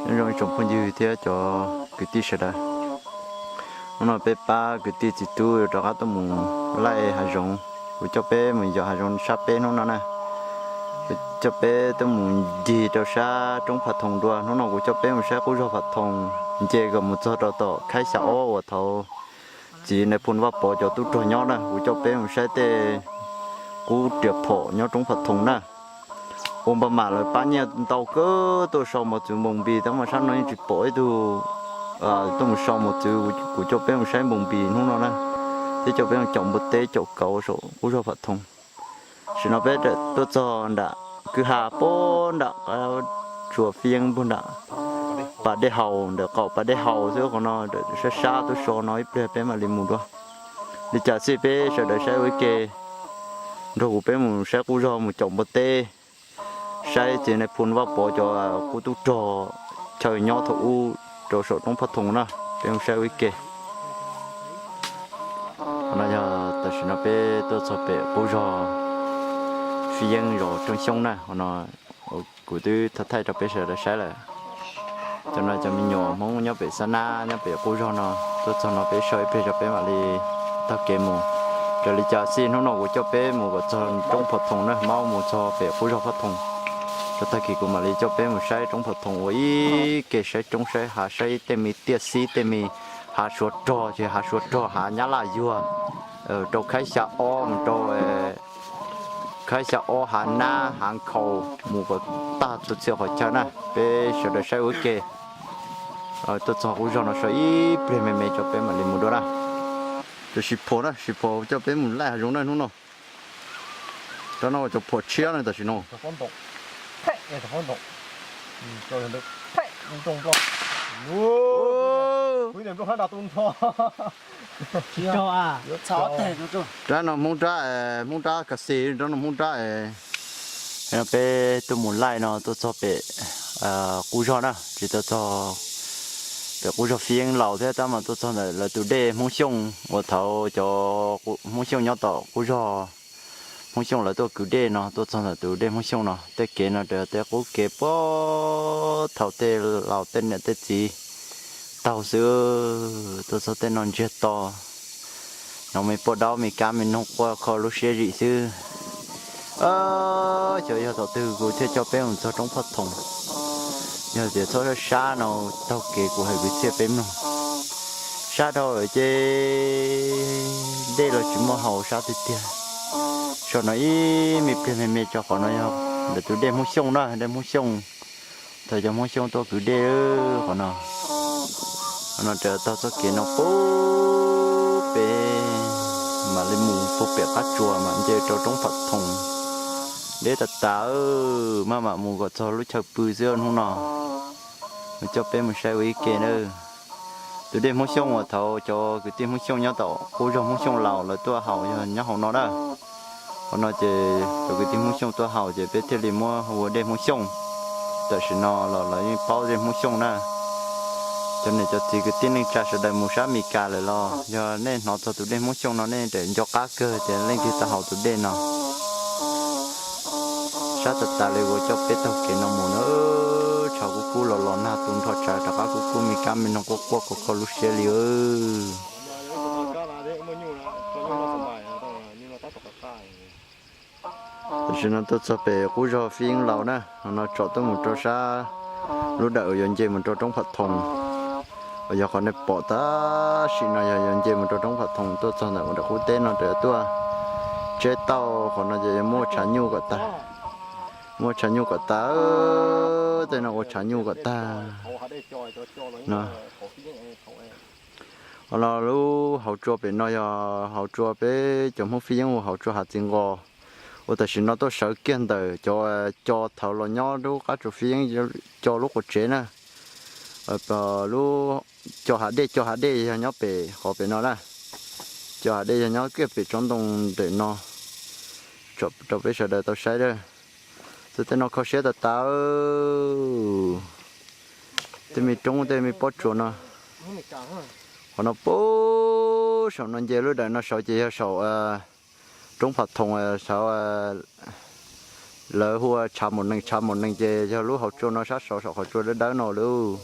Nyob zoo ib tsoom phooj ywg thiab cov kwv tij sawv daws. Hnub no peb pab kwv tij txiv tub yuav rov qab tuaj mus laij hav zoov. Kuv coj peb mus yos hav zoov sab peb hnub no na. Kuv coj peb tuaj mus ncig rau sab roob Phav Thoom dua. Hnub no kuv coj peb mus saib qub zog Phav Thoom, nce kom mus txog rau tom khaib xya ob uas thaum txiv Nais Phoo Vaj Pov cov tub rog nyob na. Kuv coj peb mus saib tej qub riam phom nyob roob Phav Thoom na. Ua npaj mam lawv pab nyiaj ntau kawg tuaj so mos txwv npoos npis tab mas sab no yeej tsis pom ib tug tuaj mus so mos txwv. Kuv coj peb mus saib npoos npis hnub no na, thiab coj peb mus caum npua teb caum kauv saum qub zog Phav Thoom. Tam sim no peb tuaj txog nram kwj ha puag nram qab tsua Fij Yeeb puag nram pas dej haus, ntawm qaum pas dej haus xwb qhov no, sab sab tuaj so no ib pliag peb mam li mus dua. Li cas xij peb sawv daws saib ua ib ke nrog kuv peb mus saib qub zog mus caum npua teb, saib txiv Nais Phoo Vaj Pov cov qub tub rog chaw nyob thaum ub rau saum roob Phav Thoom na. Peb mus saib ua ib ke. Qhov no yog tam sim no peb tuaj txog pem qub zog Fij Yeeb zos Rooj Xyooj na. Qhov no kuv twb thaij thaij rau peb sawv daws saib lawm. Cov no cov me nyuam Hmoob nyob pem Xab Nab nyob pem qub zog no, tuaj txog no peb so ib pliag tso peb mam li taug kev mus. Raws li cas xij hnub no kuv coj peb mus kom txog roob Phav Thoom na, mam mus txog pem qub zog Phav Thoom. Tso tag kis kuv mam li coj peb mus saib roob Phav Thoom ua ib ke, saib roob saib hav, saib tej me tiaj xib tej me hav suav rog, ces hav suav rog hav nyab laj yuag, rau khaib xya ob mus rau khaib xya ob hav nab hav nkhaus mus kom tag txhua txhia qhov chaw na. Peb sawv daws saib ua ib ke. Tuaj txog qub zog no so ib pliag me me tso peb mam li mus dua na. Cov sib phom na, sib phom coj peb mus laij hav zoov na hnub no. Rov no ua cov phom tshiab na tam sim no. Rab no Hmoob rab, Hmoob rab kas xis, rab no Hmoob rab. Peb tuaj mus laij no tuaj txog pem qub zog na, tsis tau txog pem qub zog Fij Yeeb Laus thiab tab mas tuaj txog ntawm lawv tus dej Hmoob Xyooj uas thaum cov Hmoob Xyooj nyob tom qub zog Hmoob Xyooj lawv tuaj kwv dej no, tuaj txog ntawm tus dej Hmoob Xyooj no. Tej kev no raws tej qub kev puag thaum tej laus tej niam tej txiv taug xwb. Tuaj txog tej no ntsiag to, hnov me poj daub me kab me noog quaj kho lub siab zim xwb. Xyov yog thaum twg kuv thiaj coj peb mus txog roob Phoj Thoom. Yog tias txhob sab sab no, taug kev kuv hais kwv txhiaj peb mloog. Sab dhau lawm ces dej los tsis muaj haus sab tiag tiag. Saum no ib me pliag me me tso, qhov no yog ntawm tus dej Hmoob Xyooj na, dej Hmoob Xyooj. Thaum cov Hmoob Xyooj tuaj kwv dej qhov no. Qhov no raws taug txoj kev no pub pem, mam li mus puag pem qab tsuas mam nce rau roob Phoj Thoom. Deb tas tas, maj mam mus kom txog lub chaw pw xwb hnub no. Mus coj peb mus saib ua ib ke na. Tus dej Hmoob Xyooj uas thaum cov kwv tij Hmoob Xyooj nyob tom qub zog Hmoob Xyooj Laus lawv tuaj haus yog nyob hauv no na. Qhov no ces cov kwv tij Hmoob Xyooj tuaj haus ces peb thiaj li muab hu ua dej Hmoob Xyooj. Tam sim no los lawv yeej paub dej Hmoob Xyooj na. Cov niam cov txiv kwv tij neej tsa sawv daws mus sab Mes Kas lawm los yog nej hnov txog tus dej Hmoob Xyooj no nej nco qab kawg tias leej twg tau haus tus dej no. Sab tas tas li, kuv coj peb taug kev no mus na, tshav kub kub los los nag tu nrho tshav rov qab kub kub me kab me noog quaj quaj kho kho lub siab li. Tam sim no tuaj txog pem qub zog Fij Yeeb Laus na, no tsom tuaj mus rau sab lub dawm uas yuav nce mus rau roob Phoj Thoom. Uas yog qhov nej pom tam sim no yog yuav nce mus rau roob Phoj Thoom, tuaj txog ntawm ua dawm qub teb no raws tuaj tseb tauj qhov no ces yuav muab ua tshav nyuj kom tag. Muab ua tshav nyuj kom tag, tej no ua tshav nyuj kom tag no. Qhov no lub hauv tsua pem no yog hauv tsua peb cov Hmoob Fij Yeeb ua hauv tsua Hav Txiv Nqos. Ua tam sim no tuaj sawv kiag ntawm cov co thaum los nyob lub qab tsua Fij Yeeb co lub quas tsev na. Lub co hav dej, co hav dej yog nyob pem qhov pem no na. Co hav dej yog nyob kiag pem tsob ntoo ntawm no. Tsom rau peb sawv daws tau saib a. Txog tej no kho siab tas tas. Tej me roob tej me pob tsuas no. Qhov no puag saum no nce lub dawm no saud ces yog saum roob Phoj Thoom saud. Lawv hu ua tshav maum nees, tshav maum nees ces yog lub hauv tsua no sab saud saum qhov tsua dawb dawb no lauj.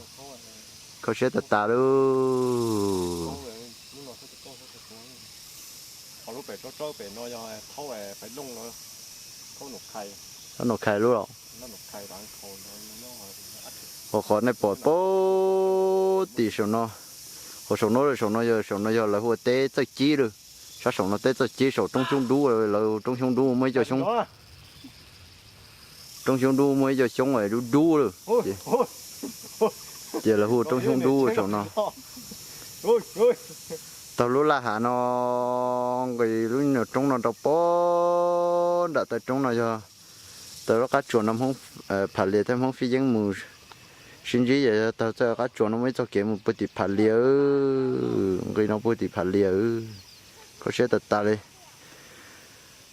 Kho siab tas tas lauj. Thaub Nau Khais lub los. Qhov qhov nej pom puag tim saum no, qhov saum no, saum no yog, saum no yog lawv hu ua teb Txawj Cib lawm. Sab saum no teb Txawj Cib, saum roob xyoob dub, lawv roob xyoob dub muaj ib co xyoob, roob xyoob dub muaj ib co xyoob dub dub lawm, ces lawv hu roob xyoob dub saum no. Taug lub laj hav no, nqis lub nyuag roob no rau puag nram taw roob no yog taw lub qab tsuas no Hmoob Pham Lias thiab Hmoob Fij Yeeb mus sib ntsib, yog yog taug txoj qab tsuas no muaj ib txoj kev mus puag tim Pham Lias, nqis no puag tim Pham Lias. Kho siab tas tas li.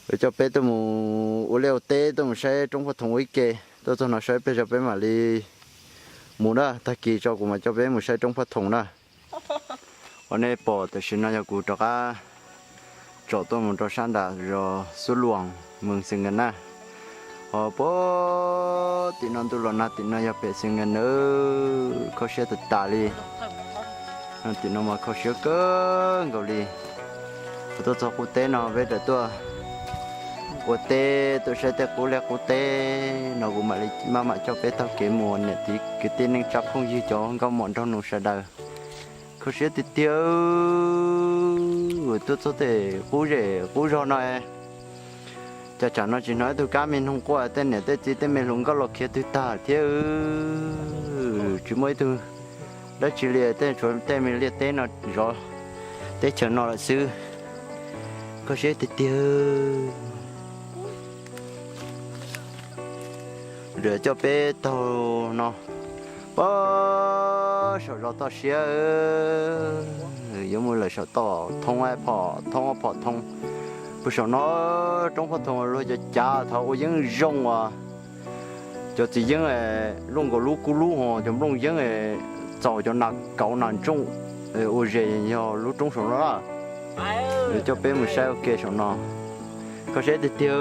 Coj peb tuaj mus ua liaj ua teb, tuaj mus saib roob Phaj Thoom ua ib ke, tuaj txog no saib peb, peb mam li mus na, tag kis tso kuv mam coj peb mus saib roob Phaj Thoom na. Uas nej pom tam sim no yog kuv rov qab tsom tuaj mus rau sab nram zos Xub Luas, moos Xees Nkas na. Ho puag tim no ntuj los nag tim no yog pem Xees Nkas nawb, kho siab tas tas li. Tim no mas kho siab kawg nkaus li. Kuv tuaj txog qub teb no peb tawm tuaj ua teb, tuaj saib tej qub liaj qub teb no kuv mam li maj mam coj peb taug kev mus, niam txiv kwv tij neej tsa phooj ywg cov nkauj muam nraug nus sawv daws. Kho siab tiag tiag, tuaj txog tej qub zej qub zog no, cas tsam no tsis hnov ib tug kab me noog quaj, tej niam tej txiv tej me hluas nkauj los khiav twg tag thiab. Tsis muaj ib tug dab tsi li, tej tshuav tej me liaj teb no zov teb chaws no lawm xwb. Kho siab tiag tiag. Lawv coj peb taug no puag saum zos toj siab, yuav mus lawm saum toj thoob, phom thoob, phom thoob. Puag saum no roob Phaj Thoom luag cov cav thaum ua yeeb zoo uas cov txiv yeeb luaj nkaus lub kub lub ho cov nplooj yeeb txaus cov nas kauv nas ntsooj ua zes yog lub roob saum no lawm. Coj peb mus saib ua ke saum no. Kho siab tiag tiag,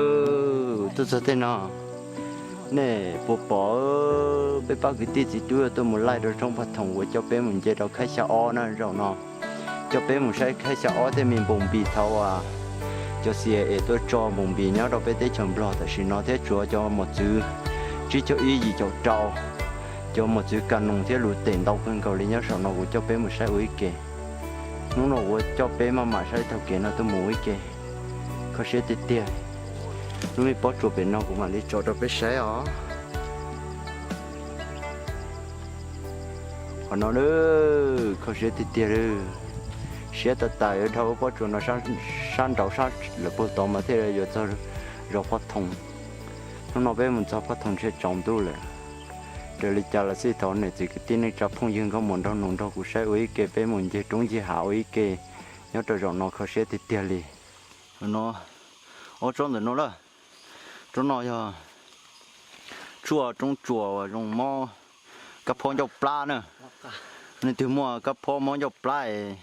tuaj txog tej no nej puas pom peb pab kwv tij txiv tub tuaj mus laij rau roob Phaj Thoom uas coj peb mus nce rau khaib xya ob na zaum no. Coj peb mus saib khaib xya ob tej me npoos npis thaud uas cov xia es tuaj tso npoos npis nyob rau peb teb chaws Nplog tam sim no thiab tsuav cov mos txwv tsib caug ib yim caum rau, cov mos txwv kas noos thiab lus tem ntau kawg nkaus li nyob saum no kuv coj peb mus saib ua ib ke. Hnub no kuv coj peb maj mam saib taug kev no tuaj mus ua ib ke. Kho siab tiag tiag. Lub me pob tsuas pem no kuv mam li tso rau peb saib os. Qhov no kho siab tiag tiag li. Siab tas tas yuav dhau lub pob tsuas no sab nraud sab lawm puag tod mas thiaj yuav txog zos Phaj Thoom. Hnub no peb mus txog Phaj Thoom ntshe tsaus ntuj lawm. Raws li cas los xij thaum niam txiv kwv tij neej tsa phooj ywg nkauj muam nraug nus nrog kuv saib ua ib ke peb mus ncig roob ncig hav ua ib ke nyob rau zaum no kho siab tiag tiag li. No, ob tsob ntawm no lawm. Tsob no yog tshuaj roob tsuas uas zoo mob kab phob ncauj plab na. Nej twg muaj kab phob mob ncauj plab es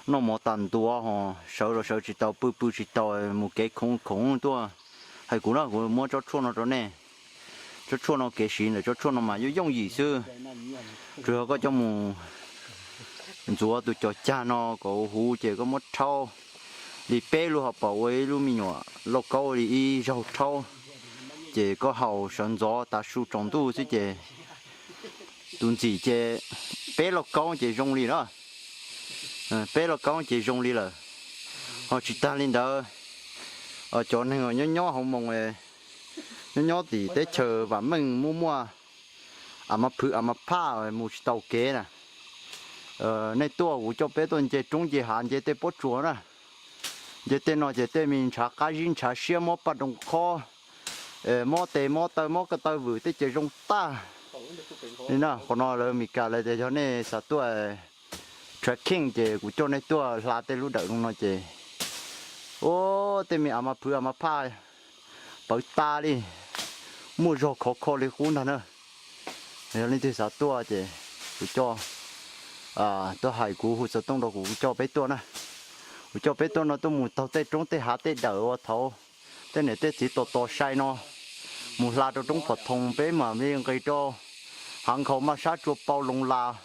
noj mov tas ntua ho sawv los sawv tsis tau, pw pw tsis tau, mus kev khoov khoov tuaj hais kuv na, kuv muab tsob tshuaj no rau nej. Tsob tshuaj no kev siv ntawm tsob tshuaj no mas yooj yooj yim xwb. Tsuas yog koj coj mus ntxuav tus cov cag no kom huv ces koj muab rhaub li peb lub hauv paus ua ib lub me nyuam lauj kaub li ib zaug rhaub, ces koj haus sawv ntxov tav su tsaus ntuj xwb ces tus ntxim ces peb lauj kaub ces zoo li na. Peb lauj kaub ces zoo li lawm. Ho tsis tag li ntawd, cov neeg uas nyob nyob hauv moos, nyob nyob tim teb chaws vam meej muaj muaj a ma phwv a ma phaj mus tsis tau kev na, nej tuaj kuv coj peb tuaj nce roob nce hav nce tej pob tsuas na. Nce tej no ces tej me ntshav qab zib ntshav siab mob paj nroo khob, mob tes mob taw mob ko taw vwm tej ces zoo tag li na. Qhov no lawv Mes Kas lawv tias yog nej xav tuaj trekking ces kuv coj nej tuaj hla tej lub dawm zoo no ces, ua tej me a ma phwv a ma phaj pawv tas li, muaj zog khov kho li qub ntag na. Yog leej twg xav tuaj ces kuv coj, tuaj hais kuv hu xov tooj rau kuv, kuv coj peb tuaj na. Kuv coj peb tuaj no tuaj mus taug tej roob tej hav tej dawm uas thaud tej niam tej txiv tos tos sai no, Mus hla rau roob Phom Thoo peb mam li nqis rau Hav Nkhaus maj sab tsua pau Loos Las,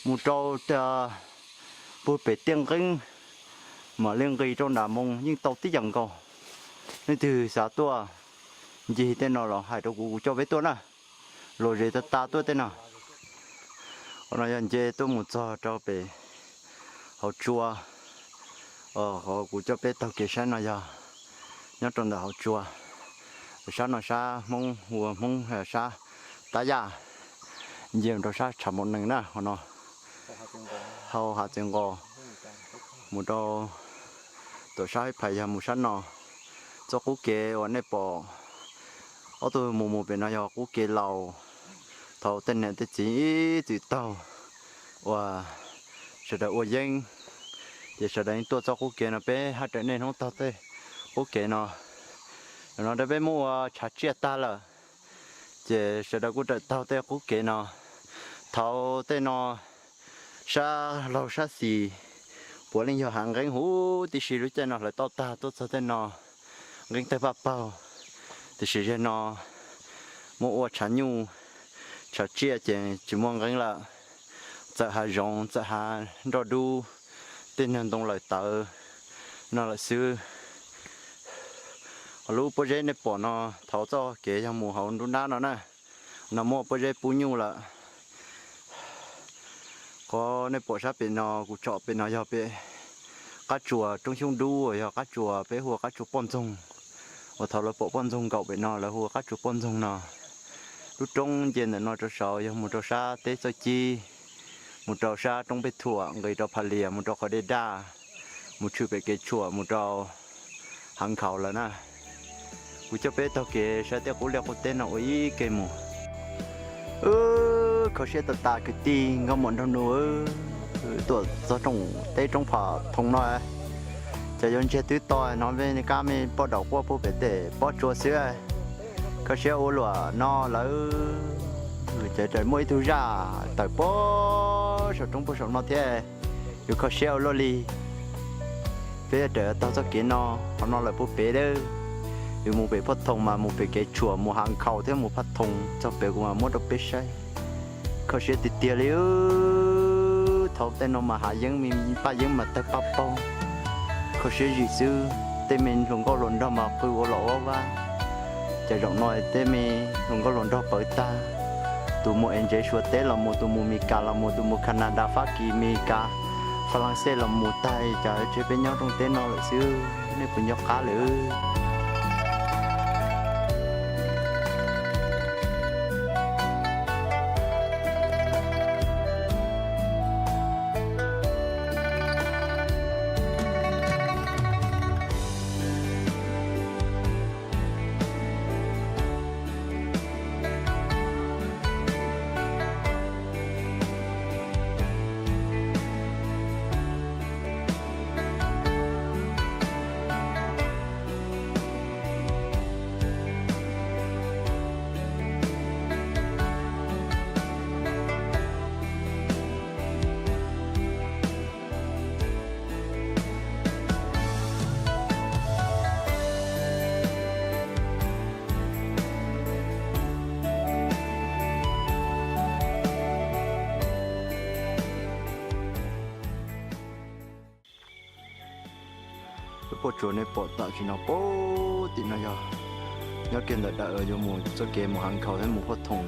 mus rau pug pem Tiaj Nqeeb, mam li nqis rau nram Moos yeej tau tib yam nkaus. Leej twg xav tuaj ncig tej no los hais rau kuv, kuv coj peb tuaj na. Los zes tas tas tuaj tej no. Qhov no yog nce tuaj mus txog rau pem hauv tsua. Qhov kuv coj peb taug kev saib no yog nyob rau ntawm hauv tsua. Sab no sab Hmoob hu ua Hmoob, sab Tab Yaj, nce rau sab Tshav Mom Nees na. Qhov no hauv Hav Txiv Nqos, mus rau tom sab ib phais yog mus sab no. Txoj qub kev uas nej pom ob tug mus mus pem no yog qub kev laus. Thaum tej niam tej txiv ib txwm taug uas sawv daws ua yeeb, ces sawv daws yeej tuaj txoj qub kev no. Peb haj raws nej hnub taug tej qub kev no. Zaum no rau peb muab ua tshav tsiaj tag lawm, ces sawv daws kuj raws taug tej qub kev no. Thaum tej no sab laug sab xis puav leej yog hav nqeeb huv tib si, lub caij no hlawv tauj tag tuaj txog tej no nqeeb tawg paj paug. Tiam sis zaum no muab ua tshav nyuj tshav tsiaj ces tsis muaj nqeeb lawm. Txawm hav zoov txawm hav nroj dub, tej niag ntoo lawm tawv no lawm xwb. Qhov lub pob zeb nej pom no, thaum txoj kev yog mus hauv nruab nrab no na, no muaj pob zeb pub nyuj lawm. Qhov nej pom sab pem no kuv tsom pem no yog pem qab tsuas Roob Xyooj Dub uas yog qab tsuas peb hu ua qab tsuas poj ntxoog, uas thaum lawv pom poj ntxoog nkaum pem no lawv hu ua qab tsuas poj ntxoog no. Lub roob nce ntawm no rau saud yog mus rau sab teb Txawj Cib, mus rau sab roob Pej Thuam, nqis rau Phas Lias, mus rau qhov dej daj, mus tshwm pem kev tshuam mus rau Hav Nkhaus lawm na. Kuv coj peb taug kev saib tej qub liaj qub teb no ua ib ke mus. Kho siab tas tas kwv tij nkauj muam nraug nus, tuaj txog roob teb roob Phom Thoo no, cas yuav ntsiag twb to no, me kab me poj daum quaj puag pem tej pob tsuas xwb. Kho siab ua luaj no lawm, ces muaj ib tug zaj tawm puag saum roob puag saum no thiab, yuav kho siab ua luaj li. Peb yuav raws taug txoj kev no, qhov no lawm puag pem lawm. Yuav mus pem Phoj Thoo mas mus pem kev tshuam mus Hav Nkhaus thiab mus Phoj Thoo txog pem kuv mam muab rau peb saib. Kho siab tiag tiag li. Thaum tej no mas hav yeeb, paj yeeb mas tawg paj paug. Kho siab zim xwb, tej me hluas nkauj hluas nraug mas qw ua lom ua vab. Ces zaum no tej me hluas nkauj hluas nraug pawv tag, tus mus es ntsev Suav teb los mus, tus mus Mes Kas los mus, tus mus Kha Na Da, Fab Kis, Mes Kas, Fas Las Xes los mus tag, cas tseg peb nyob rooj teb no lawm xwb, nej puas nco qab lawm? Lub pob tsuas nej pom tam sim no puag tim no yog nyob kiag ntawm daws yuav mus txoj kev mus Hav Nkhaus thiab mus Phoj Thoo.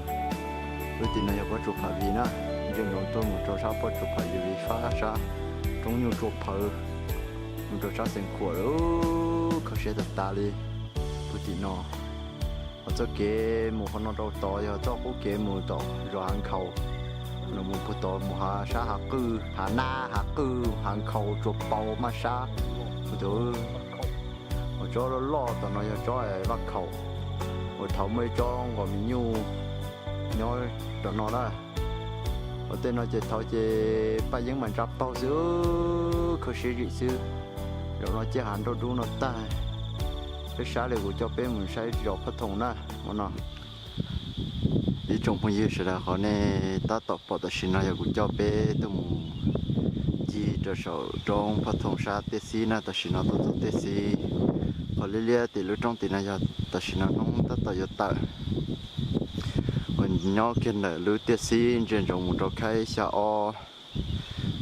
Lub tim no yog pob tsuas Pham Vis na, ntsia ntsoov tuaj mus rau sab pob tsuas Pham Vis fab sab roob nyuj tsua phawv, mus rau sab Xeev Khuam lawm, kho siab tas tas li. Puag tim no, hos txoj kev mus qhov no rau tod yog txoj qub kev mus tom zos Hav Nkhaus, los mus puag tod mus hav sab Hav Qwj, Hav Nab, Hav Qwj, Hav Nkhaus, Tsua Pau, Maj Sab. Tus, hos tsob loj loj tom no yog tsob Vaj Khaum, uas thaum muaj ib tsob nqos mis nyuj nyob tom no na. Hos tej no ces thaum ces paj yeeb mas ntsa paug xwb, kho siab zim xwb. Zaum no ciaj hav nroj dub no tag, peb sab li kuv coj peb mus saib zos Phoj Thoo na, ua no. Ib tsoom phooj ywg sawv daws, qhov nej tab tom pom tam sim no yog kuv coj peb tuaj mus ncig rau saum roob Phoj Thoo sab tiaj xib na, tam sim no tuaj txog tiaj xib. Qhov liab liab tim lub roob tim no yog Tam sim no hnub tab tom yuav tawm, kuv nyob kiag ntawm lub tiaj xib ntsia ntsoov mus rau khaib xya ob.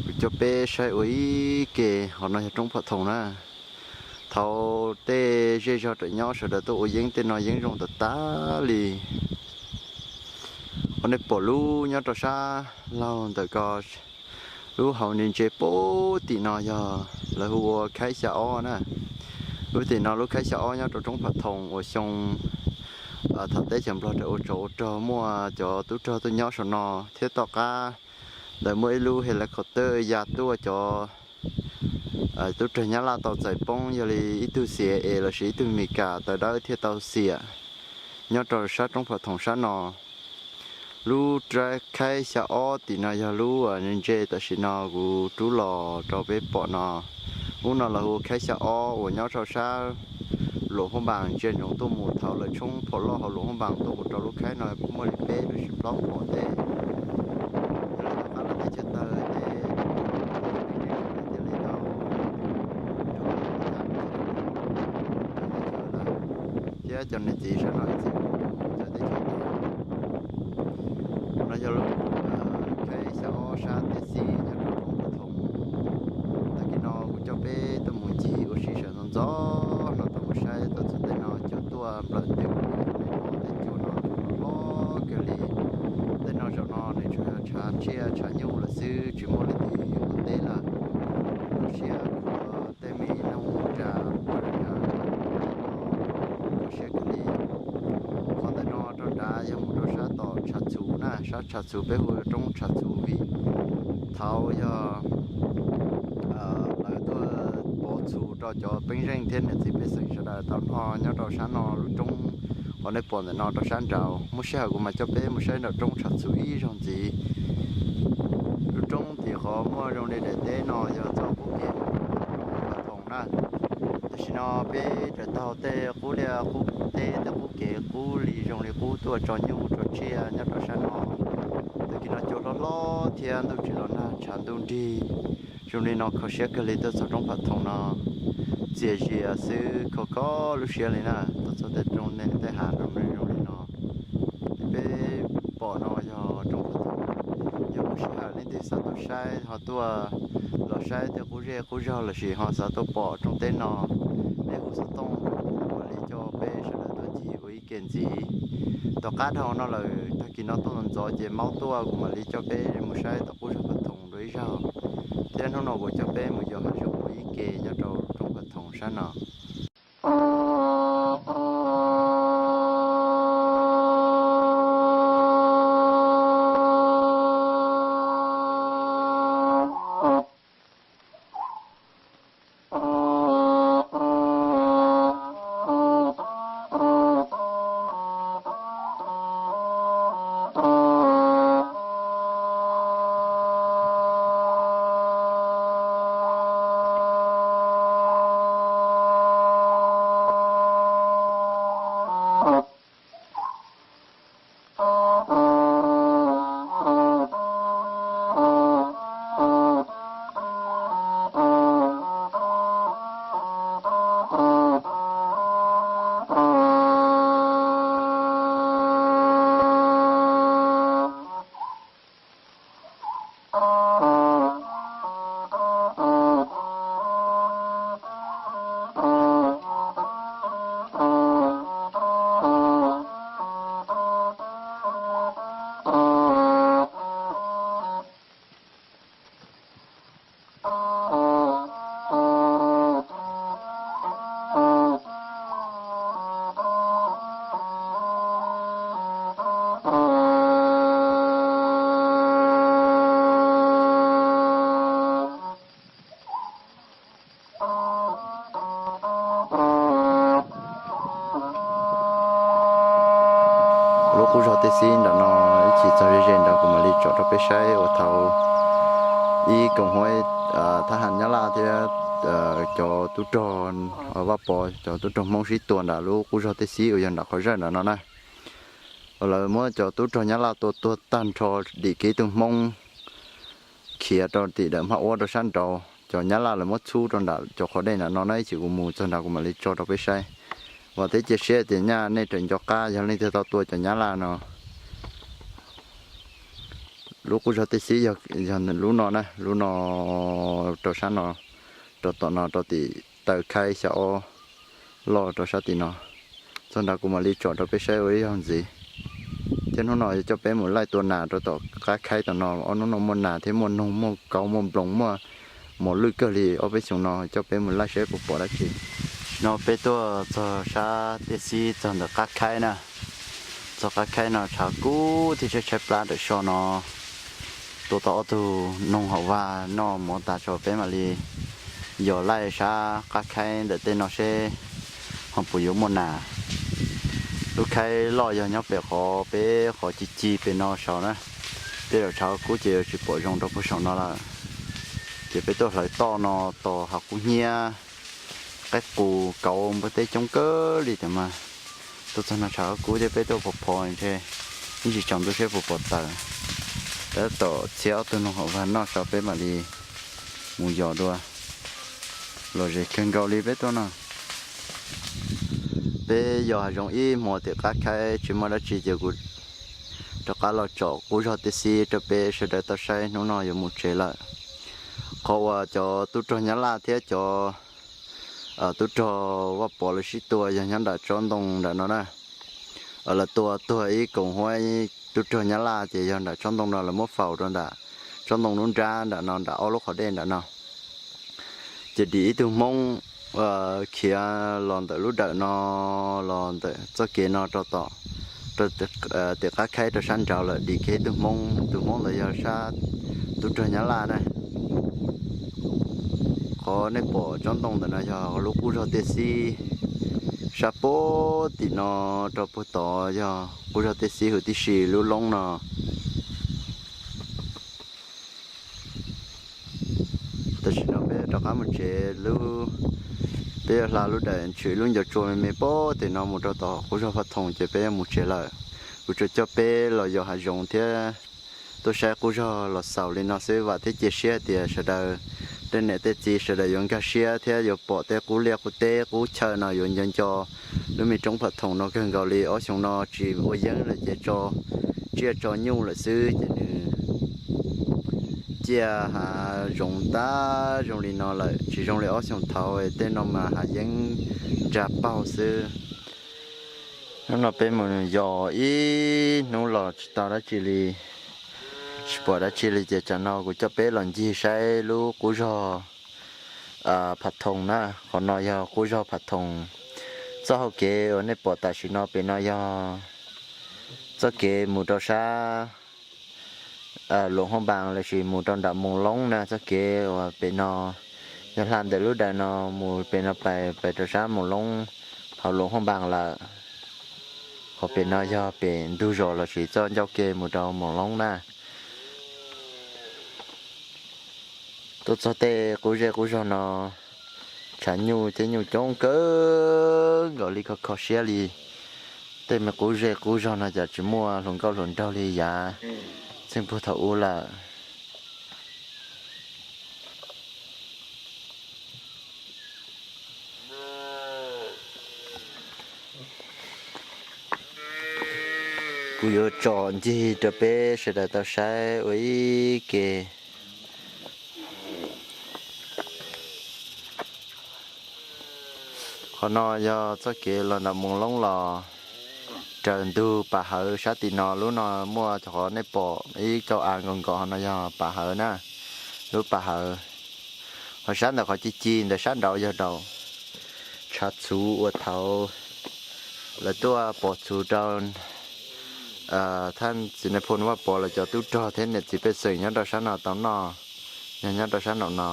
Kuv coj peb saib ua ib ke, qhov no yog roob Pham Thoom na. Thaum tej zej zog tseem nyob sawv daws tuaj ua yeeb tej no yeeb zoo tas tas li. Qhov nej pom lub nyob rau sab laug ntawm ko, lub hauv ntse ntse pem tim no yog lawv hu ua khaib xya ob na. Lub tim no lub khaib xya ob nyob rau roob Pham Thoom uas xyoo thaum teb chaws Nplog raws ua tsov ua rog muaj cov tub rog tuaj nyob saum no, thiab tom qab ntawd muaj ib lub helicopter ya tuaj, cov tub rog Nyab Laj tau txais poob, yog li ib tug C I A lossis ib tug Mes Kas tawv dawb thiaj tau xiam nyob rau sab roob Pham Thoom sab no. Lub rab khaib xya ob tim no yog lub ntse tam sim no kuv rub los rau peb pom no. Lub no los hu khaib xya ob uas nyob rau sab Luam Phab Npas ntsia ntsoov tuaj mus thaum lawv tshoob phom loj hauv Luam Phab Npas tuaj mus rau lub khaib no muaj li peb lossis plaub pom teb. Yog li tom qab lawv teb chaws tawg ces cia li tau rov qab thiab cov niam txiv sab no ib txhia txawm teb chaws tawg. No yog lub khaib xya ob sab tiaj xib nyob rau roob Pham Thoom. Tag kis no kuv coj peb tuaj mus ncig ua si sawv ntxov ntxov no tuaj mus saib tuaj txog tej no cua tuaj nplawm twg, tej cua no hlob kawg li. Tej no zaum no nws tsuas yog tshav tsiaj tshav nyuj lawm xwb, tsis muaj leej twg ua teb lawm. Kho siab khuav tej me noog ras ua ras, kho siab kawg li. Qhov ntawm no rau nrad yog mus rau sab tom tshav txhuv na, sab tshav txhuv peb hu roob tshav txhuv vim thaud yog lawv tuaj pov txhuv rau cov peeb zeej thiab niam txiv pej xeem sawv daws tau noj nyob rau sab no lub roob. Qhov nej pom ntawm no rau sab nraud, muaj sij hawm kuv mam coj peb mus saib nram roob tshav txhuv ib zaug ntxiv. Lub roob tim qhov muaj zoo li daim teb no yog txoj qub kev Pham Thoom na. Tam sim no peb raws taug tej qub liaj qub teb tej qub kev qub li zoo li qub tuaj tso nyuj tso tsiaj nyob rau sab no. Tag kis no cua hlob hlob thiab ntuj tsis los nag tshav ntuj nrig zoo li no kho siab kawg li tuaj txog roob Pham Thoom no. Txias zias xwb kho kho lub siab li na, tuaj txog tej roob tej hav zoo li no. Peb pom no yog roob Pham Thoom. Yog muaj sij hawm leej twg xav tuaj saib ho tuaj los saib tej qub zej qub zog lossis ho xav tuaj pom roob teb no, peb hu xov tooj kuv mam li coj peb sawv daws tuaj ncig ua ib ke ntxiv. Tom qab dhau no lawm tag kis no tuaj ntxov ntxov ces maub tuaj kuv mam li coj peb mus saib tom qub zos Pham Thoom dua ib zaug. Thiab hnub no kuv coj peb mus yos hav zoov ua ib ke nyob rau roob Pham Thoom sab no. Lub qub zog tej xib nram no ib chim txog ze ze nrad kuv mam li tsom rau peb saib uas thaum ib koom huab thab ham Nyab Laj thiab cov tub rog Vaj Pov cov tub rog Hmoob sib tua nram lub qub zog tej xib uas yog nram qhov zawj nram no na. Uas lawv muab cov tub rog Nyab Laj tua tuag tag nrho dim kev tug Hmoob khiav rau tim dawm Hmab Uab rau sab nraud, cov Nyab Laj lawv muab txhub rau nram cov qhov dej nram no na, ib chim kuv mus txog nrad kuv mam li tso rau peb saib. Vam thiab cia siab tias nyaj nej tseem nco qab yog leej twg tau tua cov nyab laj no. Lub qub zog tej xib yog lub no na, lub no rau sab no, rau tom no rau tim taw khaib xya ob loj rau sab tim no. Txog nrad kuv mam li tsom rau peb saib ua ib zaug ntxiv. Thiab hnub no yuav coj peb mus laij tua nas rau tom qab khaib tom no, ob hnub no muaj nas thiab muaj noog muaj kauv muaj nploos muaj mos lwj kawg li. Ob peb xyoos no coj peb mus laij saib puas pom dab tsi. No peb tuaj txog sab tej xib txog ntawm qab khaib na. Txog qab khaib no tshav kub thiab tshaib tshaib plab ntawm so no. Tua tau ob tug noog hauv vag noj mov tas tso peb mam li yos laij sab qab khaib ntawm tej no seb ho puas yuav muaj nas. Lub khaib loj yog nyob pem qhov peb qhov ci ci pem no saud na. Tej zaum tshav kub ces yuav tsis pom zoo rau puag saum no lawm. Ces peb tuaj hlawv toj no tos hav kub hnyiab, qaib qus kauv npua teb coob kawg li tiag mas. Tuaj txog no tshav kub thiab peb tuaj phov phov ntshe ib ntsis tsaus ntuj seb puas pom taws. Tab tom txhiab ob tug noog hauv vag noj tso peb mam li mus yos dua. Lom zem kawg nkaus li peb tuaj no. Peb yos hav zoov ib hmos tim qab khaib tsis muaj dab tsi ces kuv rov qab los tsom qub zog tej xib rau peb sawv daws tau saib. Hnub no yuav mus tsev lawm. Qhov uas cov tub rog Nyab Laj thiab cov tub rog Vaj Pov lawv sib tua yog nyob nram tsob ntoo nram no na. Lawv tua tuag ib koom huab tub rog Nyab Laj ces yog nram tsob ntoo no lawv muab faus rau nram tsob ntoo lub nrab nram no nram ob lub qhov dej nram no. Ces dim ib tug Hmoob khiav los ntawm lub dawm no, los ntawm txoj kev no rau tom, rau tim qab khaib rau sab nraud lawm, dim kiag ib tug Hmoob, tus Hmoob ntawd yog sab tub rog Nyab Laj na. Qhov nej pom tsob ntoo ntawm no yog lub qub zog tej xib, sab puag tim no rau puag tod yog qub zog tej xib huv tib si lub loob no. Tam sim no peb rov qab mus tsev lub, peb yuav hla lub dawm tshwm lub ncov tsua me me puag tim no mus rau tom qub zog Phav Thoom ces peb yuav mus tsev lawm. Kuv tsuas coj peb los yos hav zoov thiab tuaj saib qub zog los xaus li no xwb. Vam thiab cia siab tias sawv daws, tej niam tej txiv sawv daws yuav nkag siab thiab yuav pom tej qub liaj qub teb qub chaw no yuav nco nco lub me roob Phav Thoom no kawg nkaus li. Ob xyoos no tsis ua yeeb lawm ces tso tsiaj tso nyuj lawm xwb ces nws ciaj hav zoov tag zoo li no lawm, tsis zoo li ob xyoos thaud tej no mas hav yeeb ntsa paug xwb. Hnub no peb mus yos ib hnub los tsis tau dab tsi li, tsis pom dab tsi li ces tsam no kuv coj peb los ncig saib lub qub zog Phav Thoom na. Qhov no yog qub zog Phav Thoom. Txoj hau kev uas nej pom tam sim no pem no yog txoj kev mus rau sab Luam Huaj Npas lossis mus rau nram Moos Loob na. Txoj kev uas pem no yog hla ntawm lub dawm no mus pem no pais, pais rau sab Moos Loob hauv Luam Huaj Npas lawm. Qhov pem no yog pem ntug zos lossis txoj ncauj ke mus rau Moos Loob na. Tuaj txog tej qub zej qub zog no, tshav nyuj thiab nyuj coob kawg nkaus li, kho kho siab li. Tej me qub zej qub zog no cas tsis muaj hluas nkauj hluas nraug li yav txheej puag thaum ub lawm. Kuv yuav tsom ncig rau peb sawv daws tau saib ua ib ke. Qhov no yog txoj kev los nram Moos Loob los raws ntug Pas Hawv sab tim no. Lub no muaj cov qhov nej pom ib kauj av nkaus nkaus no yog Pas Hawv na, lub Pas Hawv. Ho sab ntawm qhov ci ci ntawd sab nraud yog daus tshav txhuv uas thaud lawv tuaj pov txhuv rau thaj txiv nais phoo Vaj Pov lawv cov tub rog thiab niam txiv pej xeem nyob rau sab no tau noj, yog nyob rau sab nraum no.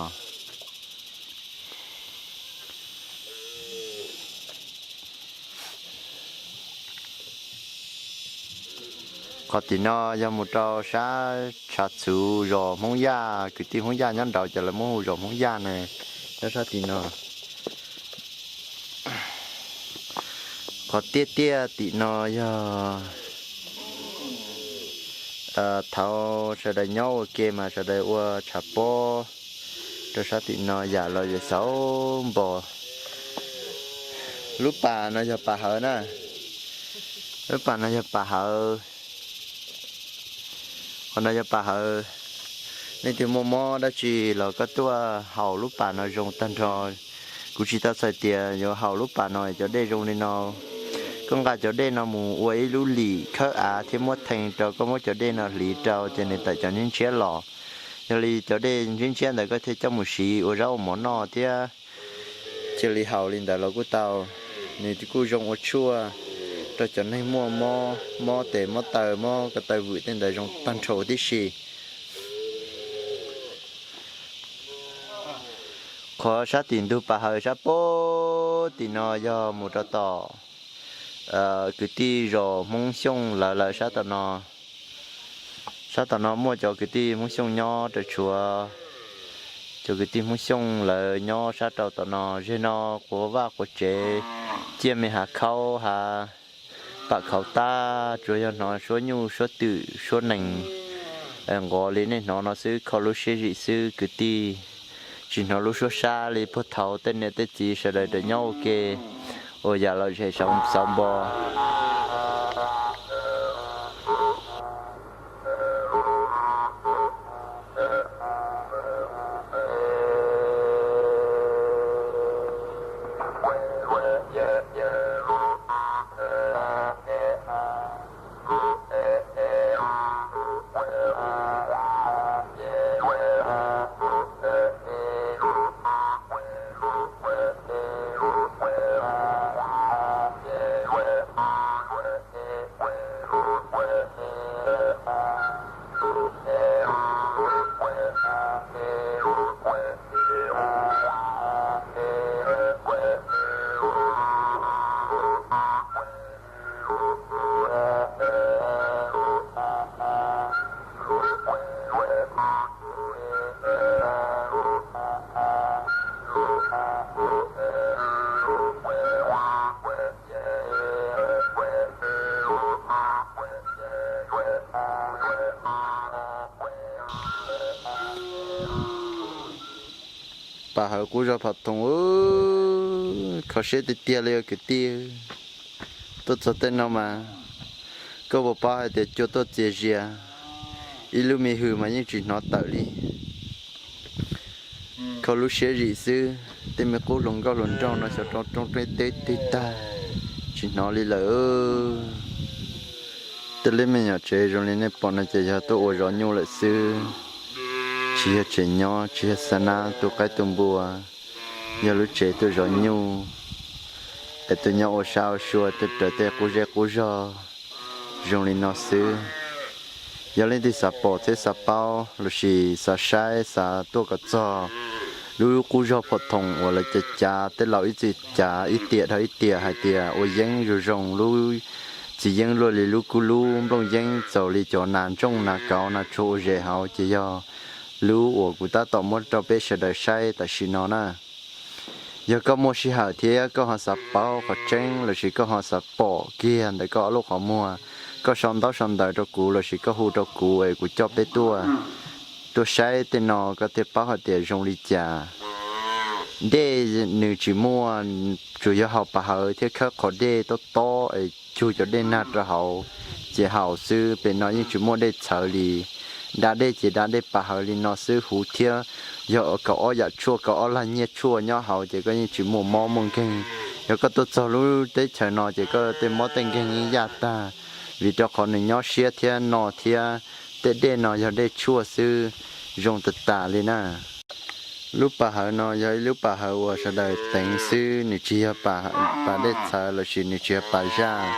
Qhov tim no yog mus rau sab tshav txhuv zos Hmoob Yaj, kwv tij Hmoob Yaj nyob nraud ces lawv muab hu zos Hmoob Yaj na, nyob sab tim no. Qhov tiaj tiaj tim no yog thaud sawv daws nyob ua ke mas sawv daws ua tshav pob rau sab tim no yam los yam xauv npo. Lub pas no yog pas hawv na. Lub pas no yog pas hawv. Qhov no yog pas hawv. Leej twg muaj mob dab tsi los koj tuaj haus lub pas no zoo tag nrho. Kuv tsis tau txhais tias yuav haus lub pas no cov dej zoo li no. Koj nqa cov dej no mus ua ib lub lim khawb av thiab muab thee rau, koj muab cov dej no hliv rau ces nws tawm cov ntshiab ntshiab los. Yog li cov dej ntshiab ntshiab ntawd koj thiaj coj mus siv ua zaub ua mov noj thiab. Cia li haus li ntawd los kuj tau. Nws kuj zoo ua tshuaj rau cov neeg muaj mob, mob tes mob taw, mob ko taw vwm tej ntawd zoo tag nrho tib si. Qhov sab tim ntug pas hawv sab pem tim no yog mus rau tom kwv tij zos Hmoob Xyooj lawv lawv sab tom no. Sab tom no muaj cov kwv tij Hmoob Xyooj nyob rau tshuav cov kwv tij Hmoob Xyooj lawv nyob sab rau tom no. Zeg no quav vaj quav tsev, ciaj me hav khaub hav pam khauv tag, tsuas yog hnov suab nyuj suab twm suab nees nqov li nej hnov no xwb. Kho lub siab zim xwb kwv tij, tsis hnov lub suab sab li. Puag thaud tej niam tej txiv sawv daws raws nyob ua ke, ua yam lom zem xauv npo. Pas hawv qub zog Pham Thoom, kho siab tiag tiag li kwv tij. Tuaj txog tej no mas koj puas paub hais tias cua tuaj txias zias, ib lub me hws mas yeej tsis hnov tawm li. Kho lub siab zim xwb, tej me qub hluas nkauj hluas nraug no xyov rau roob teb twg tag, tsis hnov li lawm. Tej lub me nyuam tsev zoo li nej pom no ces yog tuaj ua zov nyuj lawm xwb, tsis yog tsev nyob, tsis yog xa nab tu qaib tu npua, yog lub tsev tuaj zov nyuj es tuaj nyob ua sab ua sua, tuaj raws tej qub zej qub zog zoo li no xwb. Yog leej twg xav pom thiab xav paub lossis xav saib xav tuaj kom txog lub qub zog Pham Thoom uas lawv cav cav tej laus ib txwm cav ib tiam dhau ib tiam hais tias ua yeeb zoo zoo, lub txiv yeeb luaj li lub kub lub nplooj yeeb txaus li cov nas ntsooj nas kauv nas tsuag ua zes hauv, ces yog lub uas kuv tab tom muab rau peb sawv daws saib tam sim no na. Yog koj muaj sij hawm thiab koj ho xav paub qhov tseeb lossis koj ho xav pom kiag ntawm koj ob lub qhov muag, koj sau ntaub sau ntawv rau kuv lossis koj hu rau kuv es kuv coj peb tuaj, tuaj saib tej no koj thiaj paub hais tias zoo li cas. Dej nws tsis muaj, tsuas yog haus pas hawv thiab khawb qhov dej tob tob es cug cov dej nag rau hauv ces haus xwb. Pem no yeej tsis muaj dej txhawv li. Da dej ces da dej pas hawv li no xwb huv thiab. Yog kaum ob yam tshuaj, kaum ob lag nyiaj tshuaj nyob hauv ces koj yeej tsis muaj mob muaj nkeeg. Yog koj tuaj txog lub teb chaws no ces koj tej mob tej nkeeg yeej yaj tag, vim rau qhov nws nyob siab thiab no thiab. Tej dej no yog dej tshuaj xwb, zoo tas tas li na. Lub pas hawv no yog ib lub pas hawv uas sawv daws teev xwb, nws tsis yog pas dej txhawv lossis nws tsis yog pas zaj.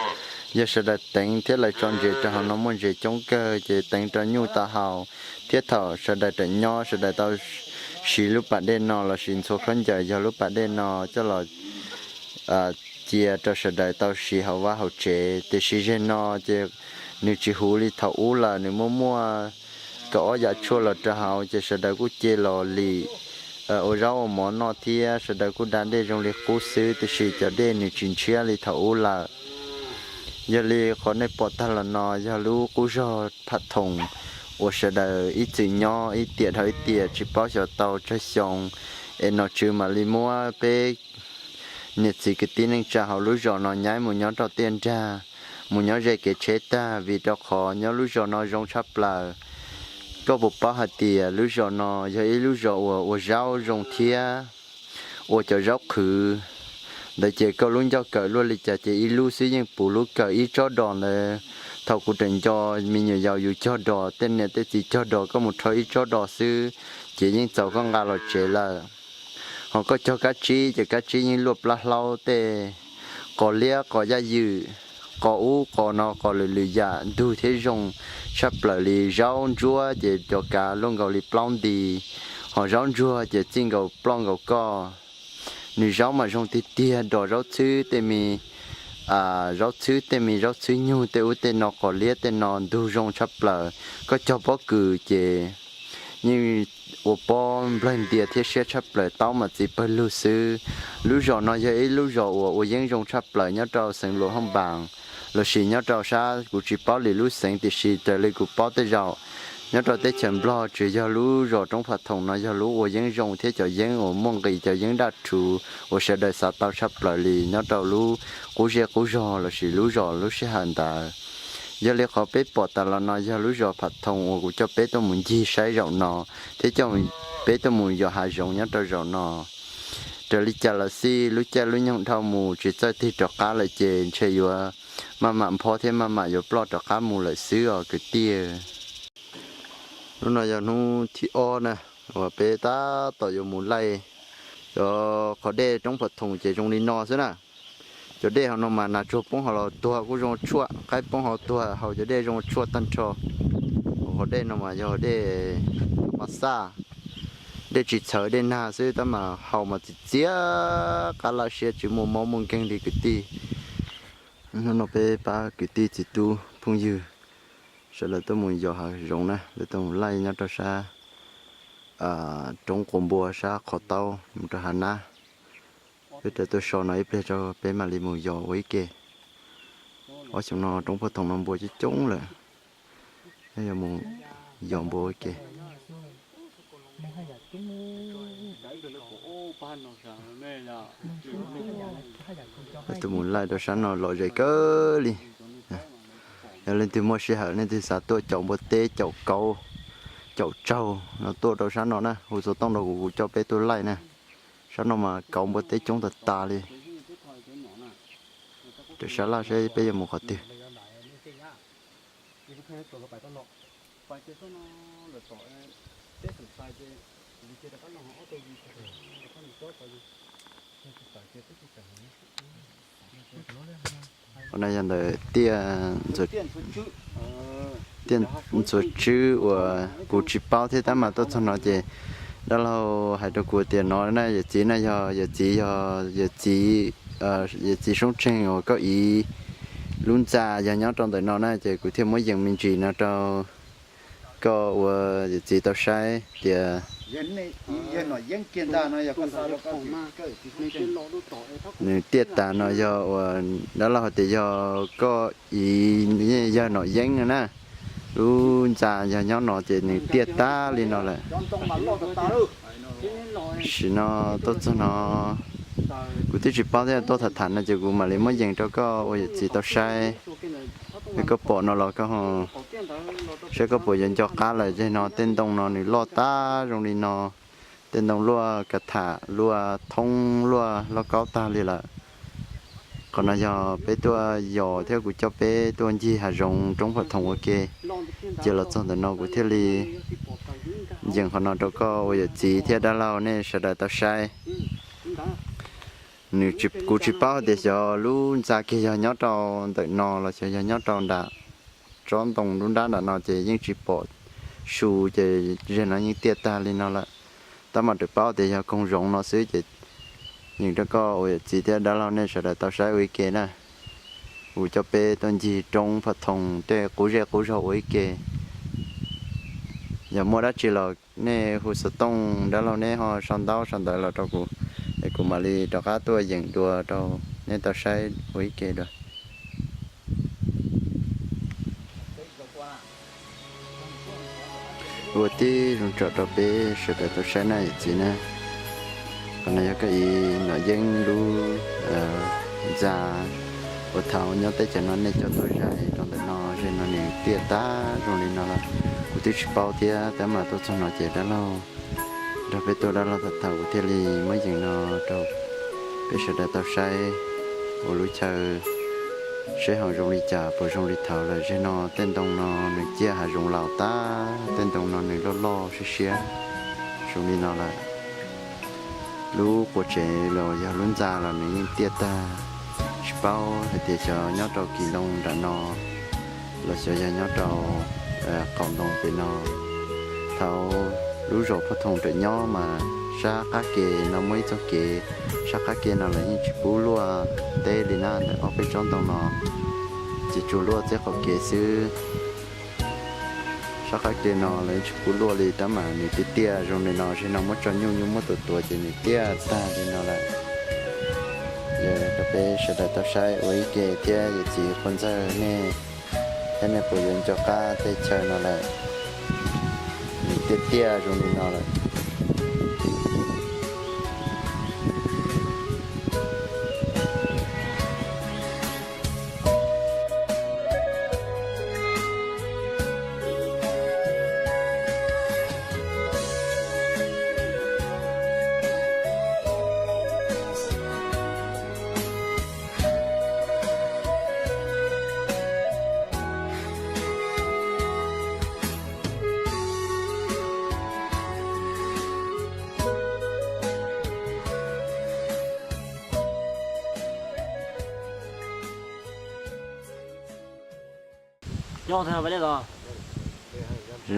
Yog sawv daws teev thiab lawv tso ntses rau hauv no muaj ntses coob kawg ces teev rau nyuj tau haus. Thiab thaum sawv daws ram nyob sawv daws tau siv lub pas dej no lossis ntxhua khaub ncaws yog lub pas dej no coj los cia rau sawv daws tau siv hauv vaj hauv tsev. Tiam sis zeg no ces nws tsis huv li thaum ub lawm, nws muaj muaj kaum ob yam tshuaj los rau hauv ces sawv daws kuj cia los lim ua zaub ua mov noj thiab sawv daws kuj da dej zoo li qub xwb, tiam sis cov dej nws tsis ntshiab li thaum ub lawm. Yog li qhov nej pom tag los no yog lub qub zog Pham Thoom uas sawv daws ib txwm nyob ib tiam dhau ib tiam tsis paub xyov tau tsawg xyoo, es nom tswv mam li muab peb niam txiv kwv tij neej tsa hauv lub zos no nyaib mus nyob rau tiaj nrag, mus nyob ze kev tsheb tag, vim rau qhov nyob lub zos no zoo tshaj plaws. Koj puas paub hais tias lub zos no yog ib lub zos uas ua zaub zoo thiab ua cov zaub qhwv ntawd ces koj lub ncauj kawm luaj li cas ces ib lub xwb yeej puv lub kawm ib tsob dos ntawd. Thaum kuv tseem nco me nyuam yaus yus cog dos, tej niam tej txiv cog dos koj mus rho ib tsob dos xwb ces yeej txaus koj nqa los tsev lawm. Ho koj cog kab tsib ces kab tsib yeej luaj plab hlaub tej, qos liab qos yaj ywm, qos ub qos no qos lwm lwm yam ntug thiab zoo tshaj plaws li. Zaub ntsuab ces cov kav luaj nkaus li plaub nti, ho zaub ntsuag ces txij nkaus ploj nkaus koj. Nws zaub mas zoo tiag tiag, dos zaub txhwb tej me, zaub txhwb tej me, zaub txhwb nyug tej ub tej no, qos liab tej no ntug zoo tshaj plaws. Koj cog pob kws ces yeej ua pob nplawg ntia thiab siab tshaj plaws, taub mas txiv pawg lug xwb. Lub zos no yog ib lub zos uas ua yeeb zoo tshaj plaws nyob rau xeev Luam Hoob Npaas, lossis nyob rau sab, kuv tsis paub lwm lub xeev, tiam sis raws li kuv paub tej zaum nyob rau teb chaws Nplog tsuas yog lub zos Roob Phav Thoom no yog lub ua yeeb zoo thiab cov yeeb uas muaj nqis, cov yeeb daj rhuv uas sawv daws xav tau tshaj plaws li nyob rau lub qub zej qub zog lossis lub zos lub sij hawm ntawd. Yog li qhov peb pom tas los no yog lub zos Phav Thoom uas kuv coj peb tuaj mus ncig saib zaum no thiab coj peb tuaj mus yos hav zoov nyob rau zaum no. Raws li cas los xij lub caij lub nyoog dhau mus tsis txawj tig rov qab lawm ces ntshe yuav maj mam nphob thiab maj mam yuav ploj rov qab mus lawm xwb os kwv tij. Hnub no yog hnub thib ob na uas peb tab tom yuav mus laij cov qhov dej Roob Phav Thoom ces zoo li no xwb na. Cov dej hauv no mas nas tsuag poob hauv los tuag kuj zoo tshuaj, qaib poob hauv tuag, haus cov dej zoo tshuaj tag nrho. Hauv qhov dej no mas yog dej mas xaj, dej tsis txhawv dej nag xwb tab mas haus mas txiv txiab qab laj siab tsis muaj mob muaj nkeeg li kwv tij. Hnub no peb pab kwv tij txiv tub phooj ywg sawv daws tuaj mus yos hav zoov na, lawv tuaj mus laij nyob rau sab roob quas npua sab qhov taub mus rau hav nab. Peb raws tuaj so no ib pliag rau peb mam li mus yos ua ib ke. Ob xyoo no roob Phav Thoom no npua coob coob lawm, peb yuav mus yos npua ua ib ke. Peb tuaj mus laij rau sab no lom zem kawg li. Yog leej twg muaj sij hawm leej twg xav tuaj caum npua teb, caum kauv, caum tsaug no tuaj rau sab no na, hu xov tooj rau kuv, kuv coj peb tuaj laij na. Sab no mas kauv npua teb coob tag tas li. Raws sab laj saib peb yuav mus qhov twg. Qhov no yog ntawm tiaj, tiaj ntxuav tswb uas kuv tsis paub thiab tab mas tuaj txog no ces dab laug hais rau kuv tias no na yawm txiv na yog yawm txiv, yog yawm txiv, yawm txiv Soob Tsheej uas Koj Iv lub ntxa yog nyob rau ntawm no na ces kuv thiaj muab yees me ntsis no rau koj ua yawm txiv tau saib tias nws tiaj tas no yog uas dab laug hais tias yog Koj Iv yawg Nom Yeeb no na. Lub ntxa yog nyob no ces nws tiaj tag li no lawm. Sim no tuaj txog no kuv twb tsis paub thiab, tuaj tham tham no ces kuv mam li muab yees rau koj ua yawm txiv tau saib. Es koj pom no los koj saib koj puas yuav nco qab lawm. Zeg no tej ntoo no nws loj tag zoo li no, tej ntoo luaj ka tham luaj thoob luaj lauj kaub tag li lawm. Qhov no yog peb tuaj yos thiab kuv coj peb tuaj ncig hav zoov roob Phav Thoom ua ke. Ces los txog ntawm no kuv thiaj li yees qhov no rau koj ua yawm txiv thiab dab laug nej sawv daws tau saib. Nws, kuv tsis paub tias xyov lub ntxa kiag yog nyob rau ntawm no los xyov yog nyob rau nram tsob ntoo nruab nrab nram no ces yeej tsis pom su ces zeg no yeej tiaj tag li no lawm. Tab mas tsuas paub tias yog koog zoov no xwb ces yees rau koj ua yawm txiv thiab dab laug nej sawv daws tau saib ua ib ke na. Kuv coj peb tuaj ncig roob Phav Thoom tej qub zej qub zog ua ib ke. Yog muaj dab tsi los nej hu xov tooj, dab laug neb ho sau ntaub sau ntawv los rau kuv, es kuv mam li rov qab tuaj yeem dua rau nej tau saib ua ib ke dua. Ua tib zoo tsom rau peb sawv daws tau saib na yawm txiv na. Qhov no yog Koj Iv Nom Yeeb lub ntxa uas thaum nyob teb chaws no nej cov tuaj zais rau ntawm no, zem no nws tiaj tag zoo li no lawm. Kuv twb tsis paub thiab, tab mas tuaj txog no ces dab laug nrog peb tuaj, dab laug tham tham kuv thiaj li muab yees no rau peb sawv daws tau saib ua lub chaw seb ho zoo li cas, puas zoo li thaum lawm. Zem no tej ntoo no nws ciaj hav zoov laus tag, tej ntoo no nws loj loj siab siab zoo li no lawm. Lub quas tsev los yog lub ntxa los nws yeej tiaj tag. Tsis paub hais tias xyov nyob rau kis loo nram no los xyov yog nyob rau qaum ntoo pem no. Thaum lub zos Phuj Thoom rawm nyob mas sab qab ke no muaj ib txoj kev, sab qab ke no lawv yeej tsis pub luaj teb li na, ntawm ob peb tsob ntoo no ces tsuas luaj txeb qaum kev xwb. Sab qab ke no lawv yeej tsis pub luaj li, tab mas nws tiaj tiaj zoo li no, zem no muab tso nyuj nyuj muab tuav tuav ces nws tiaj tag li no lawm. Yog rau peb sawv daws tau saib ua ib ke thiab, yawm txiv Quas Ntxawg nej thiab, nej puas yuav nco qab tej chaw no lawm? Nws tiaj tiaj zoo li no lawm.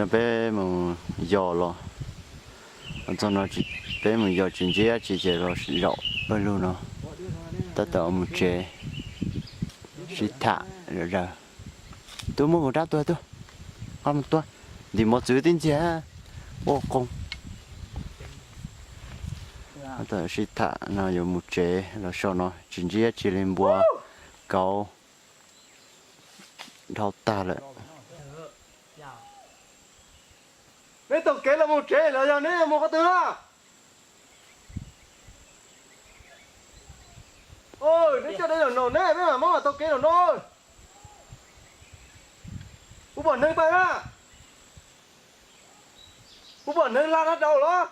Peb mus yos los, txog no peb mus yos tsis ntsib dab tsi ces los zaum pawg lug no, tab tom mus tsev, sib tham zom zaws. Tuaj muab kuv rab tuag tuaj, qab mus tuaj, ntim mos txwv tib ntxiag, ua qoos. Tab tom sib tham no yuav mus tsev los so no tsis ntsib dab tsi li, npua kauv dhau tag lawm. Neb taug kev los mus tsev los yog neb mus qhov twg na? Neb coj dab laug no neb, peb mam muab mam taug kev los no. Kuv pom neeg pab na. Kuv pom neeg laj na rau los.